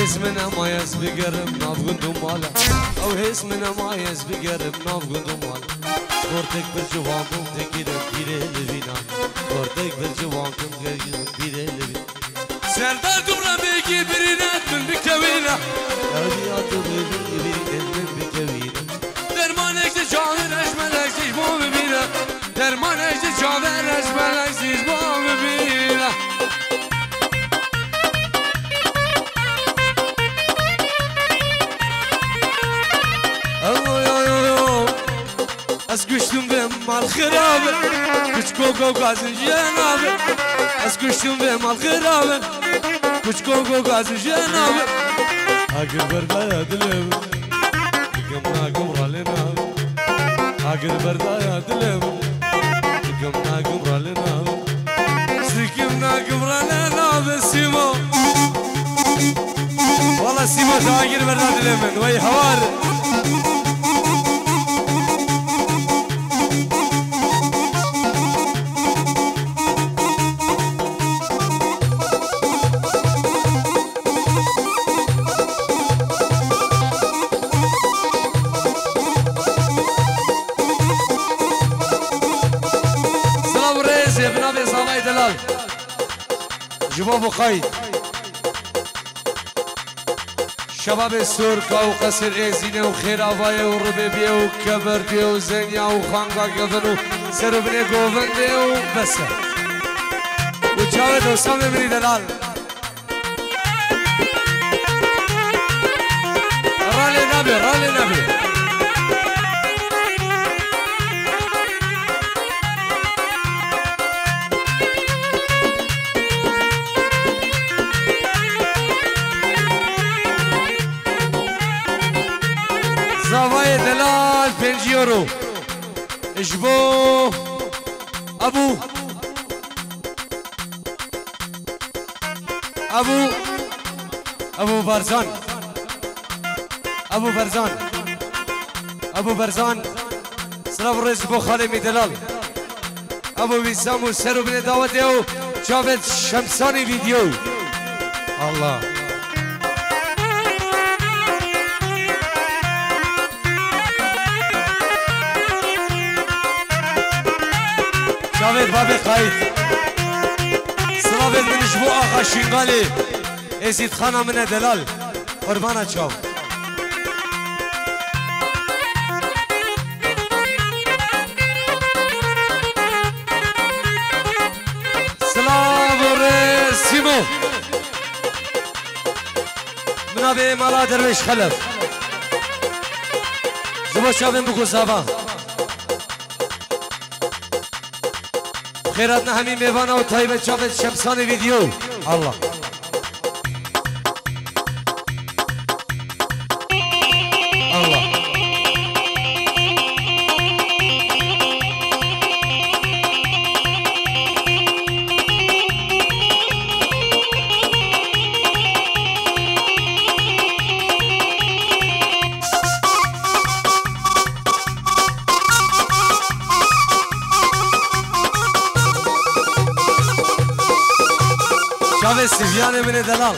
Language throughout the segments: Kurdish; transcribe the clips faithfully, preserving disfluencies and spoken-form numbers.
Hêz min ema ez bigerim nav gund û mala. Ew hêz min ema ez bigerim nav gund û mala. Gortek bir ciwan bûm dikirim pîrê li vîna. Gortek bir ciwan bûm dikirim pîrê li vîna. Serdar dûra bêgî birîne min bikewîne. Ew diya tu bêgî birîne min bikewîne. Dermanek ji çavê reşmelek ji bo bibîne. Dermanek ji çavê reşmelek ji bo bibîne. Oy, oy, oy, oy. Ez kuştum ve mal xirabe. Küçük o gazın jenabe. Ez kuştum ve mal xirabe. Küçük o gazın jenabe. Agir berdaya dilim. Gimna gimra lena. Agir berdaya dilim. Gimna gimra lena. Sikimna gimra lena be Sîmo. Wala Sîmo, te agir berda dilê min. Wey hawar. Silav û rêzê bi navê Zavayê Delal. Ji bo Buxayî. Şebabê Sorka û Qesir Êzîne û Xêravayê û Ribêbiyê û Keberdiye û Zenya û Xanga Kevin û ser û binê Govendê û bes e. Û çavê dosamê min î delal. Ralê nabe, ralê nabe. Zavayê Delal pêncî euro. Ji bo Ebû, Ebû, Ebû Barzan. Ebû Barzan. Ebû Barzan. Silav û rêz ji bo xalê min Delal. Ebû Wîsam û ser û binê dawetê û çavê Şemsanî vîdyo. Allah. Çavê babê Qayît. Silavê min ji bo Axa Şingalê. Êzîdxana min e delal. Qurbana çav. Silav û rê Sîmo. Min navê mala Derwêş Xelef. Ji bo çavên biko zava. Xêr hatina hemî mêvana û taybet çavên Şemsanê vîdyo. Allah. Allah. Çavê Sivyanê min ê delal.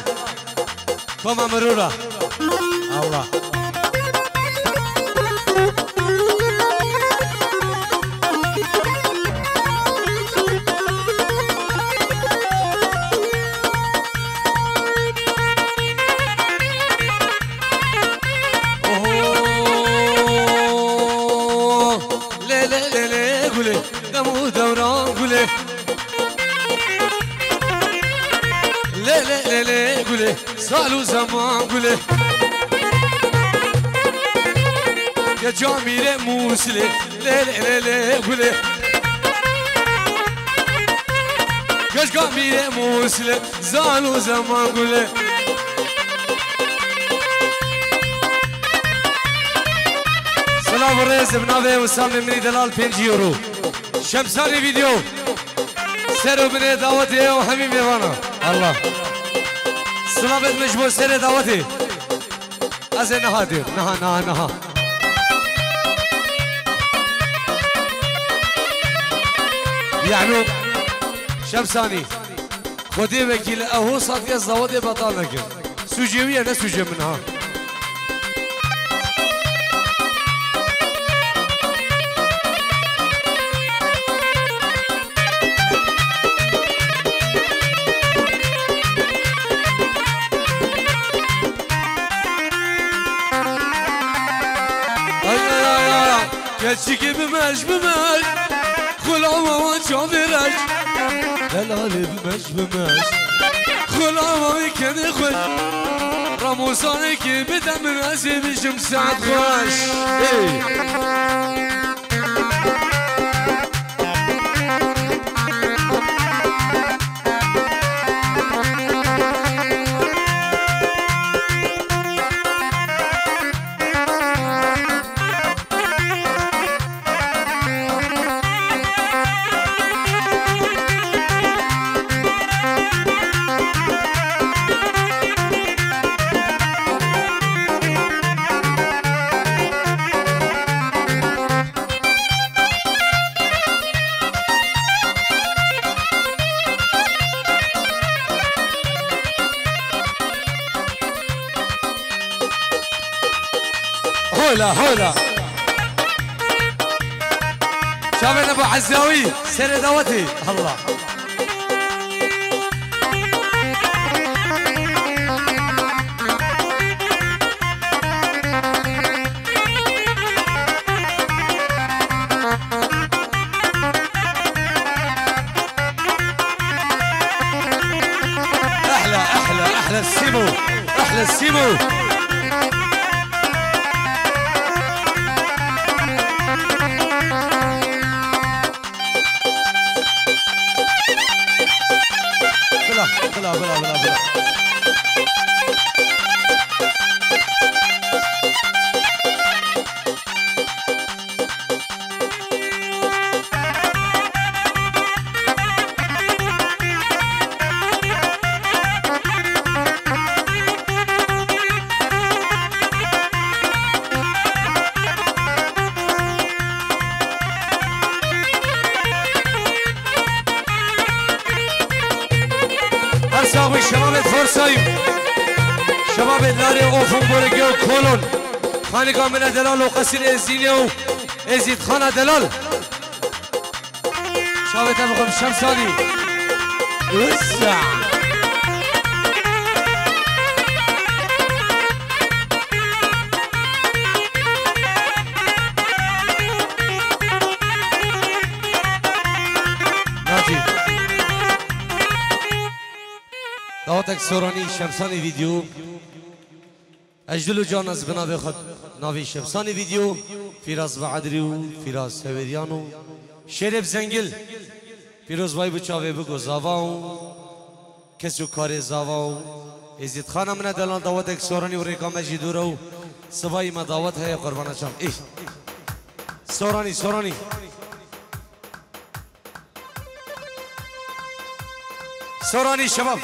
Koma mirû ra. Allah. Oho. Lê, lê, lê, lê, gulê, dem û dewran gulê. Lê, lê, lê, lê, gulê, sal û zeman gulê. Keça mîrê Mûsilê, lê, lê, lê, lê, gulê. Keşka mîrê Mûsilê, sal û zeman gulê. Silav û rêz, bi navê Wisamê min î delal pêncî euro. Şemsanî vîdeo. Ser û binê dawetê ew hemî mêvana. Allah. Silavêt min ji bo serê dawetê. Ez ê niha dêr. Niha, niha, niha. Yano. Şemsanî. Xwedê wekîl e, ho satiye zawedê betal nekin. Sûcê wî ye, ne sûcê min ha. Ay, ay, ay, ay. Keçikê bimej, bimej. Xulama wan çavê reş. Delalê bimej, bimej. Xulama wê kenê xwe. Ramosanekê bide min, ez ê bijim saet xweş. Ey. Hola, hola. Çavên Ebu Ezzawî, serê dawetê. Allah. أحلى، أحلى، أحلى السيمو، أحلى السيمو. بلا، بلا، بلا، بلا، بلا. Her sax bî şebabê Forsayî. Şebabê Larê Ofun Borê Geo Kolon. Xanika min e delal û qesîr Êzînê û Êzîdxana delal. Çavê te bixwim Şemsalî. Wisa. Nacî. Dawetek Soranî, Şemsanî Vîdyo. Ez dil û can ez bi navê xwe, navê Şemsanî Vîdyo, Fîraz Beedrî û Fîraz Hewêryan û Şêrê bi Zengil, Pîrozbayî bi çavê bigo zava û kes û karê zava û Êzîdxana min e delal dawetek Soranî û rêka me jî dûr e û sivayî me dawet heye qurbana çav. Îh. Soranî, Soranî. Soranî şebab.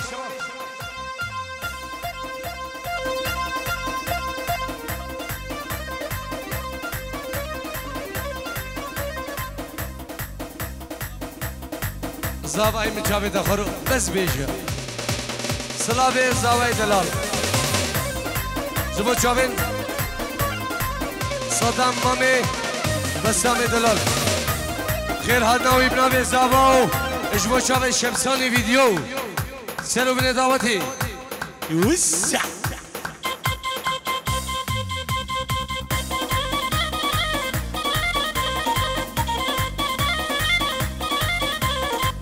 Zavayê min çavê te xwero bes bêje. Silavê zavayê delal. Ji bo çavên Sadam Mamê Besamê delal. Xêr hatina wî bi navê Zava û ji bo çavê Şemsanê Vîdyo. Ser û binê dawetê. Wisa.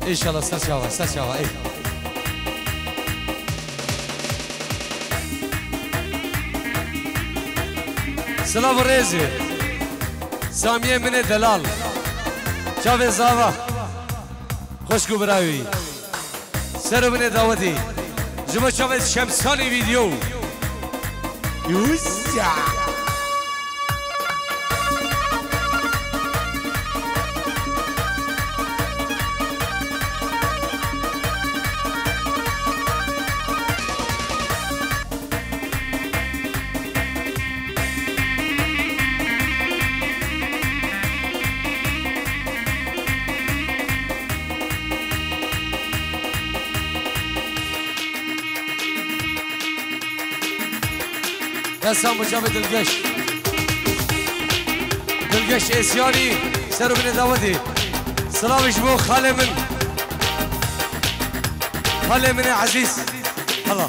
Înşallah ser çava, ser çava, ey. Silav û rêzê. Samiyê min ê delal. Çavê zava. Xwişk û birayê wî. Ser û binê dawetî. Ji bo çavê Şemsanî Vîdyo. Yusa. Dest sağ ol Cavê Dilgeş. Dilgeş Êsyanî, ser û binê dawetê. Silavê ji bo xalê min. Xalê min ê ezîz. Hala.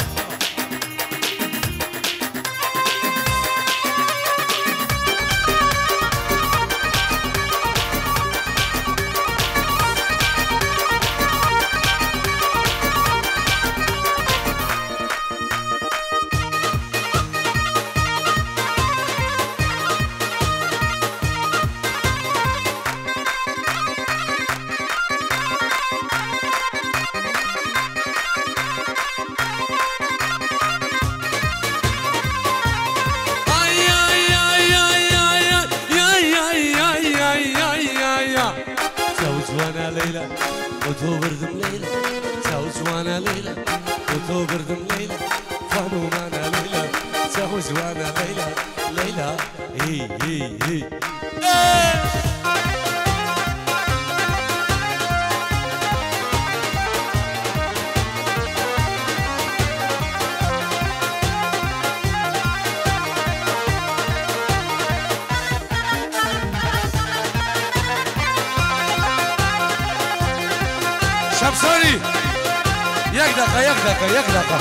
Çaw ciwana Leyla, û to birdim Leyla. Çaw ciwana Leyla, û to birdim Leyla. Xanûmana Leyla, çaw ciwana Leyla, Leyla. Hî, hî, hî. Şemsarî! Yek deqa, yek deqa, yek deqa.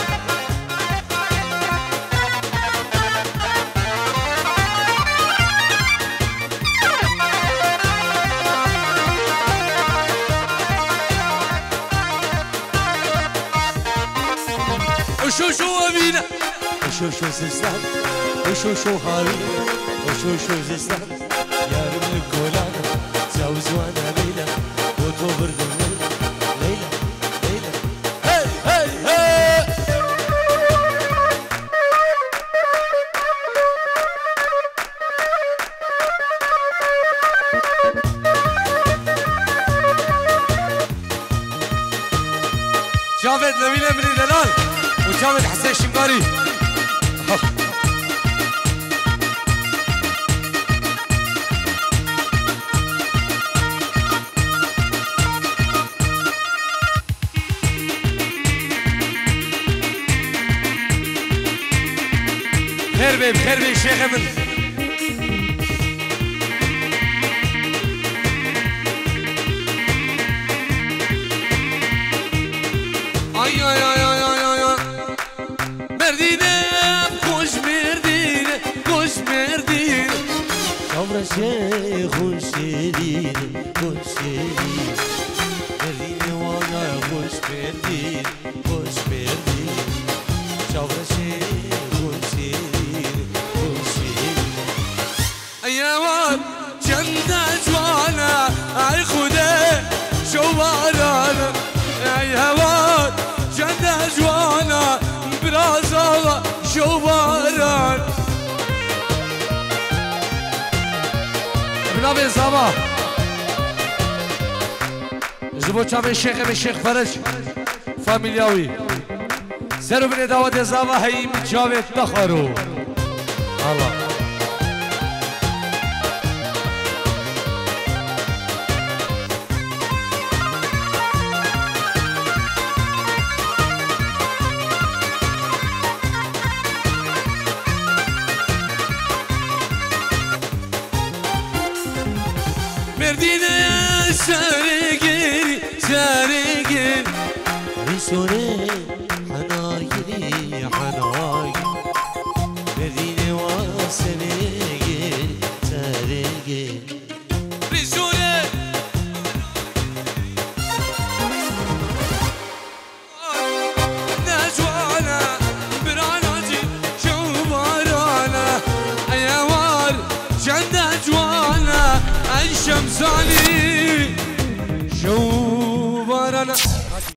Şo şo evîne. Şo şo zistan. Şo şo havîne. Şo şo zistan. Yarım kolan. Çaw ciwana Leyla. Û to birdim Leyla. Leyla. Leyla. Hey, hey, hey. Cavêt Lewînê min ê delal û Cavêt Hesên Şimgarî. Xêr bê, xêr bê şêxê min. Ay, ay, ay. Merdîne, xweş Merdîne, xweş Merdîne. Çavreşê xweş şêrîne, xweş şêrîne. Merdîne wana xweş Merdîne, xweş Merdîne. Çavreşê xweş şêrîne, xweş şêrîne. Ey hewar, çende ciwan e, ey Xwedê, şovaran e. Ey hewar, çende ciwan e, biraz awa, şovaran. Bi navê Zava. Ji bo çavê Şêxê min Şêx Feric, famîlya wî. Ser û binê dawetê Zava heyî min çavê te xwero. Allah. Merdîne serê gêrî, serê gêrî. Rîsorê henagirî, henagirî. Merdîne wa serê gêrî, serê gêrî. Rîsorê. Ne ciwan e, birana cî şewbaran e. Ey hewar, çende ciwan e, ey Şemsanî şewbaran e.